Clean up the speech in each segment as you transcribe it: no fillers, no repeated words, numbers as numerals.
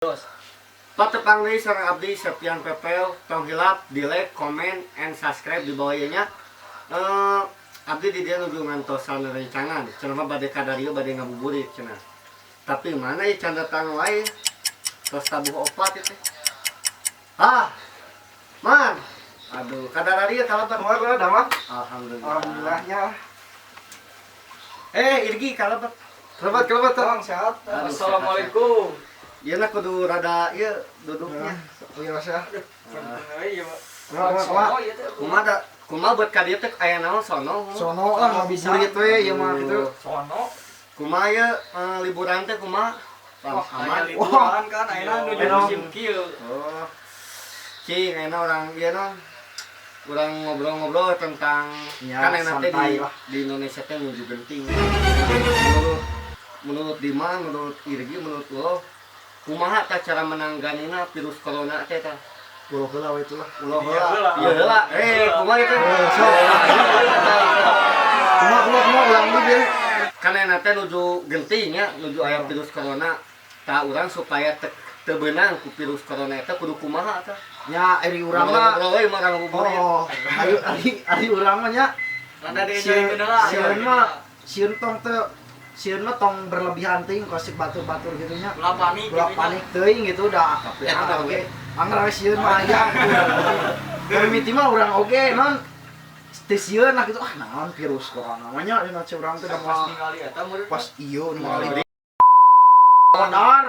Terus. Patepang deui sareng abdi Septian Pepel, tong hilap di like, comment, and subscribe di bawah ieu nya. Abdi di dieu nuju ngantosan rencangan, cenah mah bade ka dieu bade ngabuburit cenah. Tapi mana ieu can datang wae. Tos tabuh opat ieu teh. Ah. Man. Aduh, kadararieu kalebet. Kumaha damang? Alhamdulillah. Alhamdulillahnya. Eh, Irgi kalebet. Kalebet, kalebet, tolong sehat. Aduh, Assalamualaikum. Ieu na kudu rada ieu duduknya. Iya, Mas ya. Iya, Kumaha, kumaha? Kumaha da kumaha buat ka dieu teh aya naon sono? Sono lah ngabuburit we ieu mah gitu. Sono. Kumaha ieu liburan teh kumaha? Wah, Aman. aya liburan kan ayeuna nuju Ayeuna. Musim kieu. Oh. Cing, ayeuna urang ieu non. Urang ngobrol-ngobrol tentang Ya, kan ayeuna teh di, santai lah. Di Indonesia teh menuju genting. Menurut Diman, menurut Irgi, menurut lo, kumaha tah cara menangganina virus corona teh tah? Ulah heula we itulah. Ulah Iya heula. Heula. Iya heula. Eh, kumaha itu? Sok. Kumaha, kumaha, kumaha, ulang dulu biar. Kan ayeuna teh nuju genting ya, nuju aya virus corona. Tah, urang supaya teu beunang ku virus corona eta kudu kumaha tah? Nya ari urang mah. Ngobrol we mah urang ngabuburit. Oh, ayo ari ari urang mah nya. Rada deh. Sieun sieun mah sieun tong teu sieun mah tong berlebihan teuing kosik batur-batur gitu nya. Ulah panik. Ulah panik teuing gitu dah. Tapi Eta anggar oge. we. Anggar we sieun mah aya. Mimiti mah urang oge non teu sieun lah gitu, ah naon virus corona mah nya dina ceu urang teh da Pas mah. ningali eta meureun. Pas ieu ningali Modar.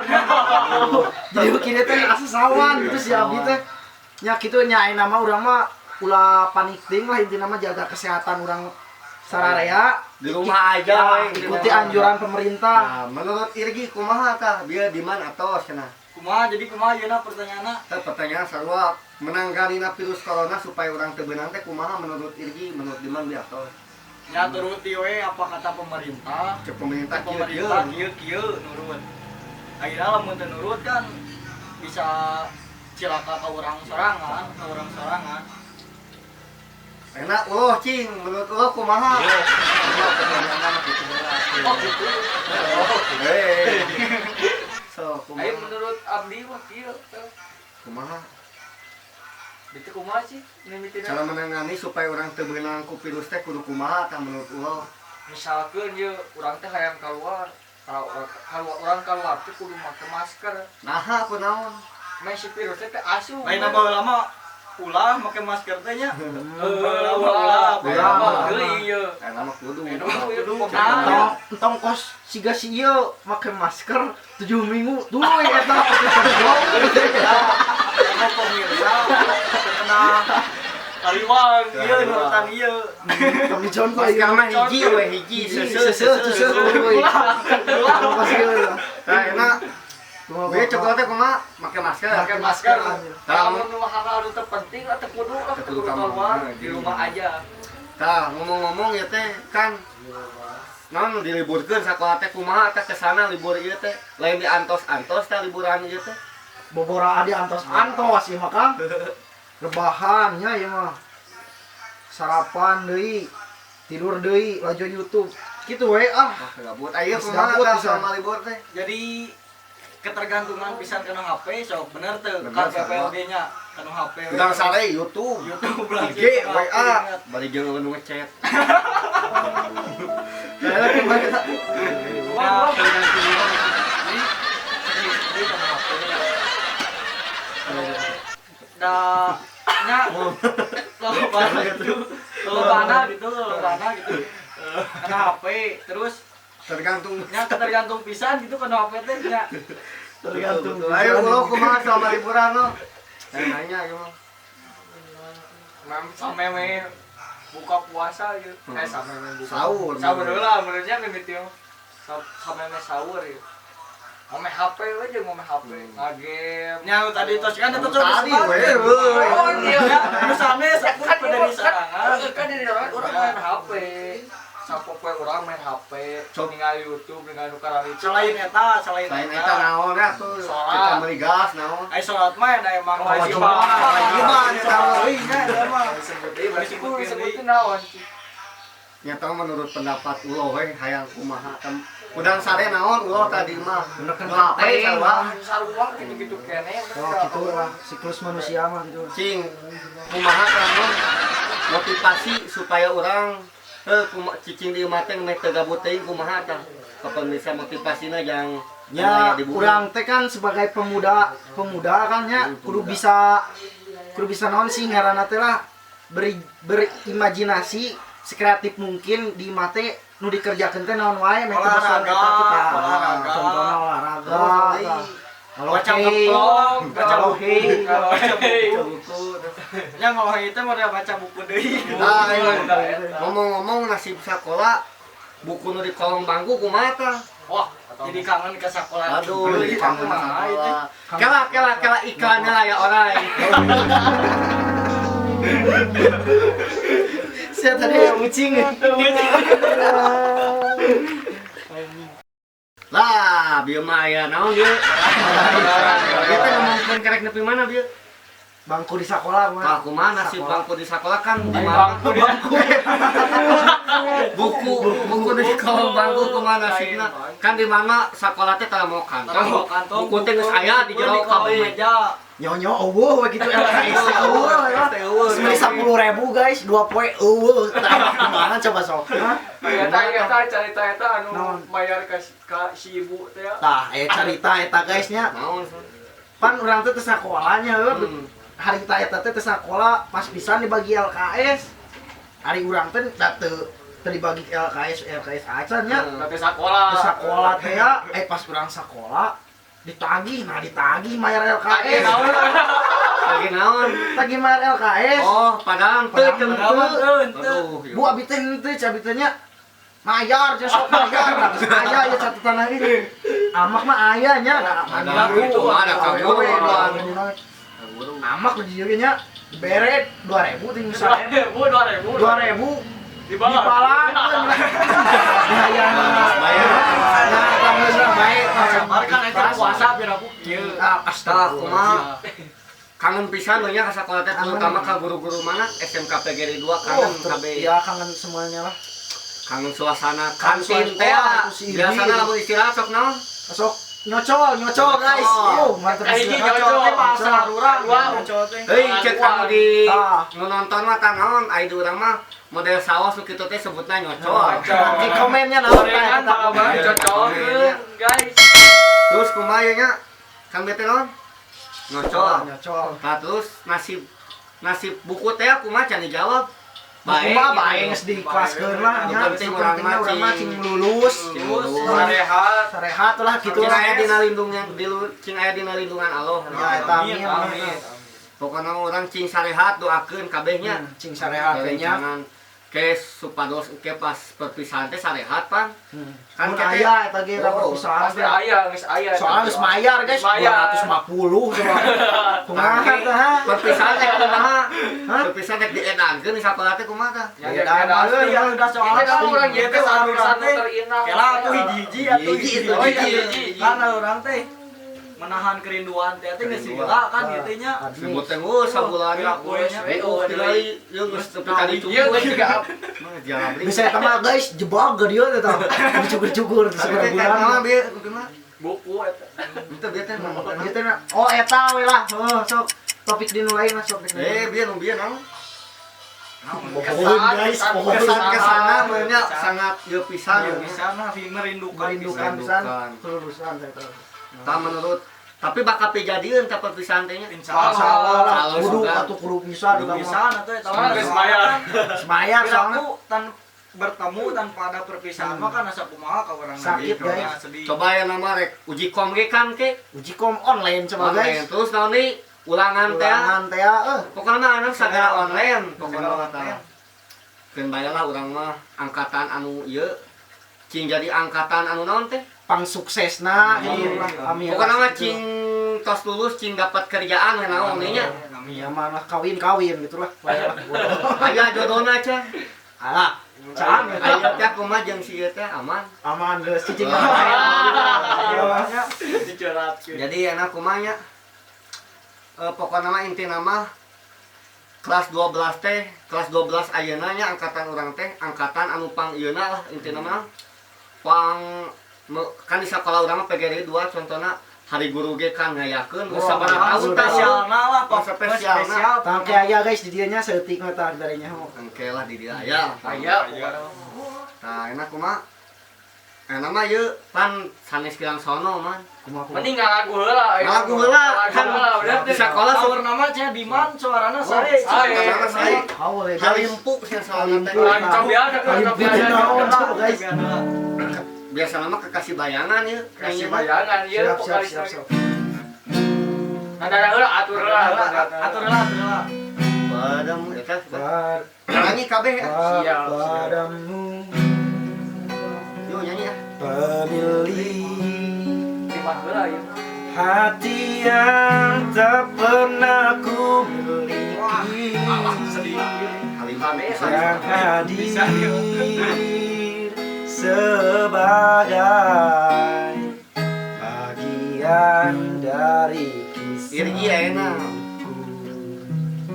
Jadi begini teh asa sawan gitu si abdi teh. Nya kitu nya, ayeuna mah urang mah ulah panik teuing lah, intina mah jaga kesehatan urang sararea. Di rumah aja Ya, we. Ikuti anjuran pemerintah. Nah, menurut Irgi kumaha tah? Bieu di mana atos cenah? Kumaha, jadi kumaha yeuna pertanyaanna? Teh pertanyaan sarua, menangganina virus corona supaya urang teu beunang teh kumaha menurut Irgi, menurut Diman bi atos. Ya turuti we apa kata pemerintah. Cek pemerintah kieu kieu. Pemerintah kieu kieu, nurut. Akhirnya lamun teu nurut kan bisa cilaka ke urang sorangan, ke urang sorangan. Enak uloh cing, menurut uloh kumaha? Pertanyaannya mah gitu berat. Oh gitu. Hei. So, kumaha? Ayo, menurut abdi mah kieu teh. Kumaha? Itu kumaha sih mimitina? Cara menangani supaya urang teu beunang ku virus teh kudu kumaha tah menurut uloh? Misalkan ye urang teh hayang keluar, kalau kalau urang keluar teh kudu make masker. Naha, kunaon? Meh si virus teh teh asup. Lain baheula mah ulah make masker teh nya. Ulah, ulah, ulah, ulah. deui ieu. Eta mah kudu. Eta mah kudu. Entong entong kos siga si ieu make masker 7 minggu tuluy eta. Emang pemirsa terkena kaliwang ieu nurutan ieu. Tong dicontoh Masker ieu. mah hiji we, hiji seuseuh. Seuseuh, seuseuh tuluy. Tong kos ieu. Tah enak. Kumaha, Gue kumaha? coklatnya kumaha? Make masker. Pakai masker. Tah. Kalau nu hal-hal nu teu penting lah teu kudu lah, Teu teu kudu kudu keluar, ka mana, di rumah aja. Tah, ngomong-ngomong ya teh kan non diliburkeun sakola teh, kumaha teh kesana libur ieu teh? Lain di antos-antos teh liburan ieu teh. Bobora di antos-antos ieu mah, Kang. Rebahan nya ieu mah. Sarapan deui, tidur deui, lalajo YouTube. Kitu we ah. Wah, gabut. Ayo Geus kumaha gabut tah pisan. selama libur teh? Jadi ketergantungan pisan kana HP, sok bener teu Bener, kan PPLG nya kana HP we. Udang sare YouTube, YouTube lagi. IG, WA, bari jeung nu ngechat. Nah, kumaha kita? Wah, jadi sedih-sedih kana HP. Da nya lolobana gitu. Lolobana gitu, lolobana gitu. Kana HP terus Tergantung. Nya ketergantung pisan gitu kana HP teh nya. Tergantung. Betul, betul. Ayo lo kumaha selama liburan lo? Saya nanya gimana? Mam sampai me buka puasa gitu. Eh, sampai me buka. Sahur. Sahur heula menurutnya mimiti mah. Sampai me sahur ya. Ngome HP we jeung ngome HP. Ngagame. Nya nu tadi tos kan eta Tadi we. Oh iya. Nu sanes aku Kan pada di kan sorangan. Kan di sorangan urang main HP. Sapopoe urang main HP, Cok. ningali YouTube, ningali nu kararitu. Selain eta, selain Selain eta naon ya tuh? Sholat. Kita beli gas naon? Ai salat mah da emang Kewajiban. Kewajiban eta mah euy nya eta mah. Disebut deui, berarti Disebutkeun disebutkeun deui. naon. Nyata menurut pendapat ulo we hayang kumaha tem Udang sare naon ulah tadi mah. Bener kan Ngapain sarua? Sarua gitu-gitu kene. Oh gitu lah, siklus manusia mah gitu. Cing, kumaha kamu motivasi supaya orang cicing di imah teh meh teu gabut teuing kumaha tah? Kapan bisa motivasina jang Ya, anu aya di bumi? urang teh kan sebagai pemuda, pemuda kan nya kudu bisa naon sih ngaranna teh lah berimajinasi sekreatif mungkin di imah teh nu dikerjakeun teh naon wae meh teu bosan Olahraga, eta kita. olahraga. Contohna olahraga. Terus, tah. Baca Ngalohe. ngeplong, baca Ngalohe. buku, baca buku. Ya ngalohe itu model baca buku deui. Nah, ayo. Ngomong-ngomong nasib sekolah, buku nu di kolong bangku kumaha tah? Wah, Jadi kangen ke sekolah. Aduh, jadi kangen Kumaha itu? sekolah. Kela kela kela iklannya lah ya orang. Saya tadi ucing. Lah, bieu mah aya naon ieu? Kita ngomongkeun kerek nepi mana bieu? Bangku di sekolah mah. Tah kumaha nasib Sekolah. bangku di sekolah kan di mana? Bangku bangku. Buku buku di kolong bangku kumaha nasibna? Kan di mana sekolah teh tara mau kantong. Tara kantong. Buku teh geus aya di jero Di kolong kabeh. meja. Nyonyo eueuh we gitu LKS eueuh ya. Beli 10.000 guys, 2 poe eueuh. Tah kumaha coba sok. Hah? Eta eta carita eta anu Naon? bayar ka si ibu teh ya. Tah, aya carita eta guys nya. Naon? Pan urang teh teu sakolanya heuh. Hmm. Harita eta teh teu sakola pas pisan dibagi LKS. Ari urang teh da teu teu dibagi LKS LKS acan nya. Tapi sakola. Teu sakola teh ya, pas urang sakola ditagih, nah ditagih bayar LKS. Naon? Lagi naon? Tagih bayar LKS. Oh, padahal teu Padahal teu. teu. Aduh, Bu abi teh henteu, abi teh nya mayar cenah sok mayar. Nah, geus aya ya catatan lagi. Amak mah aya nya, da Ada gitu, ada kaguru. Amak di dieu nya bere 2000 ting misalnya. 2000 2000. 2000 Dibalas. dipalangkeun. Bayar. Bayar. Nah, kamu geus bae. Sabar kan eta puasa biar aku kieu. Ah, Tah astagfirullah. kumaha? Kangen pisan we nya ka sakola teh terutama ka guru-guru mana SMK PGRI 2 kangen Oh, kabeh. ya kangen semuanya lah. Kangen suasana kantin Suasana- teh. oh, itu si Irdi. Biasana lamun istirahat sok naon? Sok nyocol, nyocol guys. Nyocol. Oh, mantap. Eh, ini Nyocol teh bahasa urang, Wow. nyocol teh. Heuy, cek kamu di Ah. nu nonton mah tah naon ai di urang mah model sawah nu kitu teh sebutna nyocol. Nyocol. Di komennya naon tah Gorengan eta bakal komen. cocok guys. Terus kumaha ieu nya? Kang bete naon? Nyocol. Nyocol. Nah, terus nasib nasib buku teh kumaha can dijawab. Bae mah bae geus diikhlaskeun lah Nu nya. penting urang mah Pentingna urang mah cing cing lulus. Cing lulus. Sarehat. Sarehat lah gitu Cing lah. aya dina lindungan di cing aya dina lindungan Allah. Ya eta amin. Amin. Pokokna urang cing sarehat doakeun kabehnya. Cing sarehat teh nya. Jangan ke supados ke pas perpisahan teh sarehat pan. Kan Kan kete- aya eta ge Oh, perpisahan Pasti teh. aya geus aya. Soalnya geus mayar guys, Geus mayar. 250 coba. Kumaha tah? Perpisahan teh kumaha? Hah? Perpisahan teh diedankeun di sakola teh kumaha tah? Ya, Ya, ya, pasti. Ya udah soalnya Kita pasti orang ieu gitu teh urang urang teh. terinah. Kela atuh hiji-hiji atuh Hiji, hiji. oh, Hiji. hiji. Kan urang teh menahan kerinduan teh teh geus Kerinduan. gila kan gitu nya. Sebut teh geus sabulan. Piraku nya. Oh, tingali ieu geus tepi ka dicukur. Iya, geus juga. Mah jalabri. Bisa eta mah guys jebak ge dieu teh tah. Dicukur-cukur Tapi teh kan sebulan. naon bieu kumaha? Buku eta. Itu bieu teh naon? Gitu na. Oh eta we lah. Oh, sok topik di nu lain lah sok. Eh, bieu nu bieu naon? Pohon guys, pohon. Kesan kesana meunya sangat ieu pisan. Ya bisa nah merindukan Merindukan pisan. pisan Merindukan. kelulusan saya tahu. Tah menurut tapi bakal pijadieun tah perpisahan teh nya. Insya Allah. Insyaallah lah, Kalau kudu sudah. atuh kudu bisa Kudu bisa. pisan atuh eta Soalnya geus mayar. Semayar soalnya. Piraku tan bertemu tanpa ada perpisahan mah kan asa kumaha ka urang Sakit, lagi. guys. Sedih. Coba ya nama rek uji kom ge kan ke. Uji kom online coba Online. guys. Terus naon deui? Ulangan teh. Ulangan teh eh. Pokoknya mah anu sagala online, pokoknya Segala mah tah. Keun bae lah urang mah angkatan anu ieu cing jadi angkatan anu naon teh? Pang suksesna gitu lah. Amin. Pokoknya mah cing tos lulus cing dapat kerjaan we naon deui nya. Ya mah lah kawin-kawin gitu lah. Bae lah. Aya jodona cah. Alah, can Aya teh kumaha jeung si ieu teh aman. aman geus cicing. Ah. Dicoratkeun. Jadi enak kumaha nya. Pokokna mah intina mah kelas 12 teh, kelas 12 ayeuna nya angkatan urang teh, angkatan anu pang ieuna lah intina mah. Pang Kan di sekolah urang mah PGRI 2 contohna hari guru ge kan ngayakeun geus Wah, sabaraha tahun tah. Spesialna lah, Oh, spesialna. spesial. Tangke aya guys di dieu nya saeutik mah tah barenya ho. Engke lah di dieu aya. Aya. Tah enak kumaha? Enak mah ieu pan sanes kirang sono man. Kumaha kumaha. Mending ngalagu heula. Ngalagu heula, Ngalagu heula udah. Di sekolah Sahur nama cenah Diman suarana sae. Sae. Suarana sae. Haul ya guys. Halimpu sih soalna teh. Halimpu. Cobian, Halimpu cobian. naon sok guys. Biasa nama kekasih bayangan ya. Kasih bayangan ieu Siap siap vokalis siap lagi. siap. Nada heula atur heula. Atur heula, atur heula. Padamu eta. Bar Nyanyi kabeh ya. Siap, siap. padamu Yo nyanyi ya. pemilik Diman heula ieu. hati yang tak pernah ku miliki Sedih. Halimpu. yang hadir sebagai bagian dari kisah. Irgi ya enak.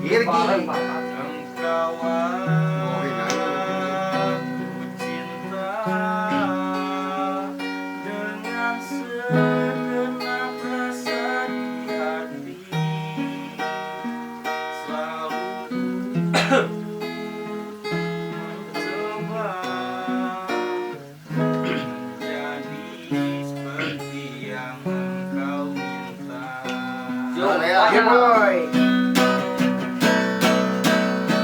Irgi. Engkau aku cinta dengan segenap rasa di hati, selalu mencoba menjadi seperti yang engkau minta. Yo, Ya. Yeah, boy.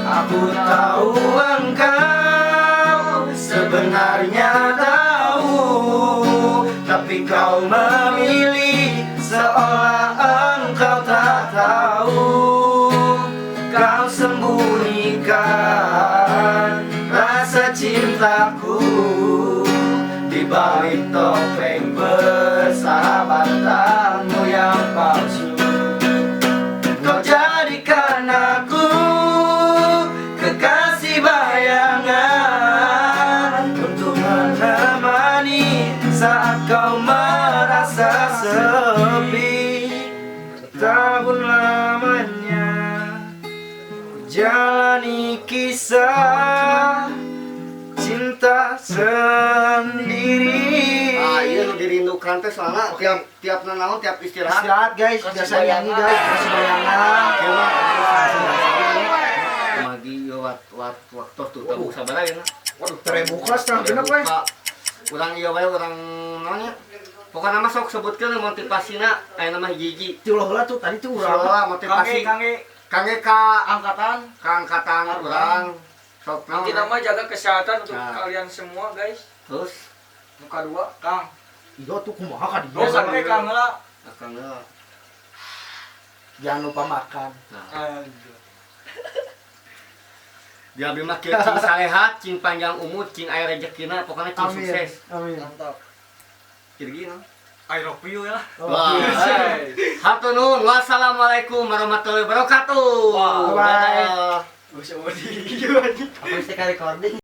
Aku tahu engkau sebenarnya tahu, tapi kau memilih seolah engkau tak tahu. Kau sembunyikan rasa cintaku di balik topeng persahabatanmu yang palsu. Kau jadikan aku kekasih bayangan untuk menemani saat kau merasa sepi. Tahun lamanya ku jalani kisah cinta sendiri. Ah, iya nu dirindukan teh soalnya tiap tiap nanaon tiap istirahat. Istirahat guys, biasa nyanyi guys, kasih bayangan. Ieu mah magi ieu wat wat waktu tuh tabung sabaraha ya. Waduh, terbuka setengah genep we. Urang ieu wae urang naonnya. Pokokna mah sok sebutkeun motivasina aya nama hiji-hiji. Ti ulah heula tuh tadi tuh urang. Soalnya motivasi Kangge kangge ka angkatan ka angkatan urang sok naon. Intina mah jaga kesehatan untuk Nah. kalian semua guys. Terus Muka dua. Kang. Iya tuh kumaha ka Yo dieu. sampe Kang heula. Akang heula. Jangan lupa makan. Nah, di abdi mah kieu cing sarehat, cing panjang umur, cing aya rezekina, pokoknya cing Amin. sukses. Amin. Mantap. Kieu no. I love you ya. Wah. Hey. Hatur nuhun. Wassalamualaikum warahmatullahi wabarakatuh. Wah. Bye. Dadah. Bisa mau di Aku mesti recording.